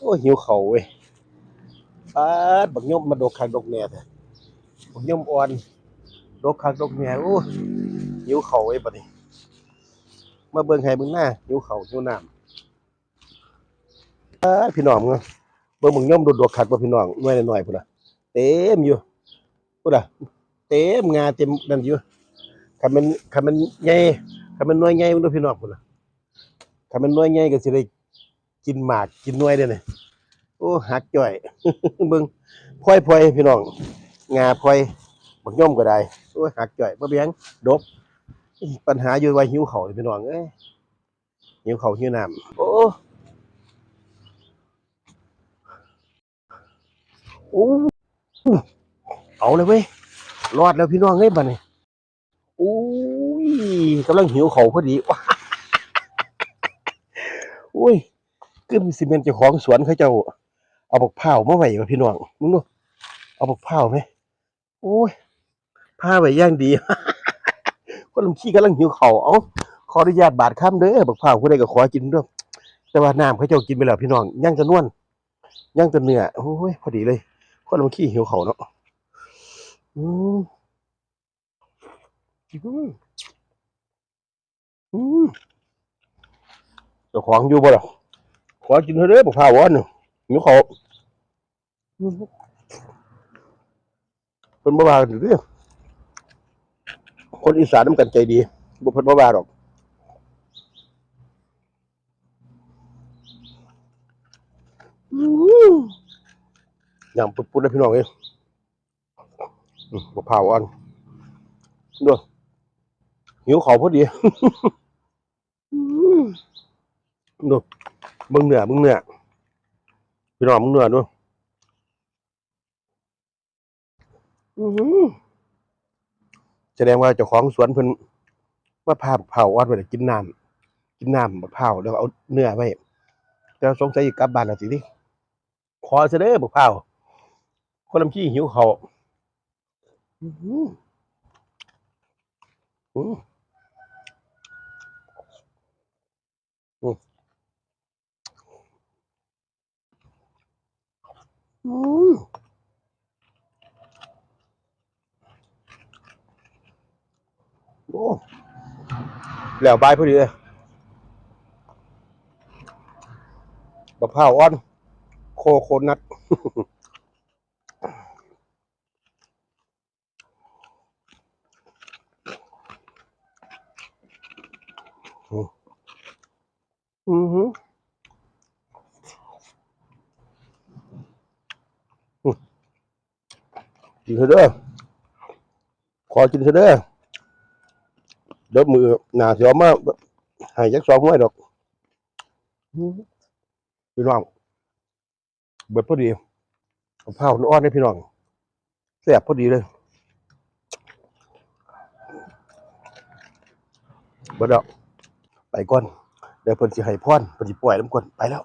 ໂອ້ຍ ຫິວເຂົ້າເວີຍ. ປາດ ບັກຍົມມາດົກຄັກດົກແນ່ແທ້. ບັກຍົມອ່ອນ ດົກຄັກດົກແນ່. ໂອ້ຍ ຫິວເຂົ້າເວີຍບັດນີ້. ມາເບິ່ງໄຮ່ເບິ່ງນາ ຫິວເຂົ້າຫິວນ້ຳ. ປາດ ພີ່ນ້ອງເອີຍ ເບິ່ງບັກຍົມດົກໆ ຄັກບໍ່ພີ່ນ້ອງ. ໜ່ວຍນ້ອຍໆ ພຸ້ນນະ ເຕັມຢູ່ ພຸ້ນນະ ເຕັມງາເຕັມນັ້ນຢູ່. ຄັນແມ່ນ ຄັນແມ່ນໃຫຍ່ ຄັນແມ່ນໜ່ວຍໃຫຍ່ເບິ່ງດູພີ່ນ້ອງ ພຸ້ນນະ. ຄັນແມ່ນໜ່ວຍໃຫຍ່ກໍຊິໄດ້ກິນໝາກກິນໜ່ວຍເດ້ນີ້. ໂອ້ ຫັກຈ້ອຍ ເບິ່ງ ພອຍໆ ພີ່ນ້ອງ ງາພອຍ. ບັກຍົມກໍໄດ້ ໂອ້ຍ ຫັກຈ້ອຍ. ບໍ່ເປັນຫຍັງ ດົກ. ບັນຫາຢູ່ວ່າຫິວເຂົ້າ ພີ່ນ້ອງເອີຍ. ຫິວເຂົ້າຫິວນ້ຳ. ໂອ້ ໂອ້ ເອົາແລ້ວເວີຍ ລອດແລ້ວພີ່ນ້ອງເອີຍບັດນີ້. ໂອ້ຍ ກຳລັງຫິວເຂົ້າພໍດີ. ໂອ້ຍ ຄືຊິແມ່ນເຈົ້າຂອງສວນເຂົາເຈົ້າເອົາບັກພ້າວມາໄວ້ວ່າພີ່ນ້ອງ. ເບິ່ງດູ ເອົາບັກພ້າວແມ. ໂອ້ຍ ຜ່າໄວ້ຢ່າງດີ. ຄົນລຳຄີກຳລັງຫິວເຂົ້າ. ເອົ້າ ຂໍອະນຸຍາດບາດຄຳເດີ ບັກພ້າວຜູ້ໃດກໍຂໍກິນເດີ. ແຕ່ວ່ານ້ຳເຂົາເຈົ້າກິນໄປແລ້ວພີ່ນ້ອງ ຍັງແຕ່ນວນ ຍັງແຕ່ເນື້ອ. ໂອ້ຍ ພໍດີເລີຍ ຄົນລຳຄີຫິວເຂົ້າເນາະ. ອືມ ອືມ ອືມ ເຈົ້າຂອງຢູ່ບໍ່ລະ? ຂໍກິນເທື່ອເດີ ບັກພ້າວອ່ອນ ຫິວເຂົ້າ. ເພິ່ນບໍ່ວ່າກັນເດ້ ຄົນອີສານນຳກັນໃຈດີ ບໍ່ ເພິ່ນບໍ່ວ່າດອກ. ອືມ ຍຳປຸດໆ ເດ້ພີ່ນ້ອງເອີຍ. ອືມ ບັກພ້າວອ່ອນ ເດີ ຫິວເຂົ້າພໍດີ. ອືມ ເດີ ເບິ່ງເນື້ອ ເບິ່ງເນື້ອ ພີ່ນ້ອງ ເບິ່ງເນື້ອດູ. ອືມ ສະແດງວ່າເຈົ້າຂອງສວນເພິ່ນມາຜ່າບັກພ້າວອ່ອນໄວ້ ແລ້ວກິນນ້ຳ ກິນນ້ຳບັກພ້າວ ແລ້ວເອົາເນື້ອໄວ້. ແຕ່ວ່າສົງໄສຊິກັບບ້ານແລ້ວຊິຕິ. ຂໍຊະເດີບັກພ້າວ ຄົນລຳຄີຫິວເຂົ້າ. ອືມ ອືມ ອືມ ອືມ. ໂອ້ ແລ້ວບາຍພໍດີເລີຍ ບັກພ້າວອ່ອນ ໂຄໂຄນັດ. ອືມ ອືມ ອືມ ກິນເທື່ອເດີ ຂໍກິນເທື່ອເດີ. ດຽວມື້ໜ້າຊິເອົາມາໃຫ້ຈັກສອງໜ່ວຍດອກ. ອືມ ພີ່ນ້ອງ ເບິດພໍດີ ບັກພ້າວອ່ອນເດ້ພີ່ນ້ອງ ແຊບພໍດີເລີຍ. ເບິດແລ້ວ ໄປກ່ອນ ດຽວເພິ່ນຊິໃຫ້ພອນ ເພິ່ນຊິປ່ອຍນຳກ່ອນ ໄປແລ້ວ.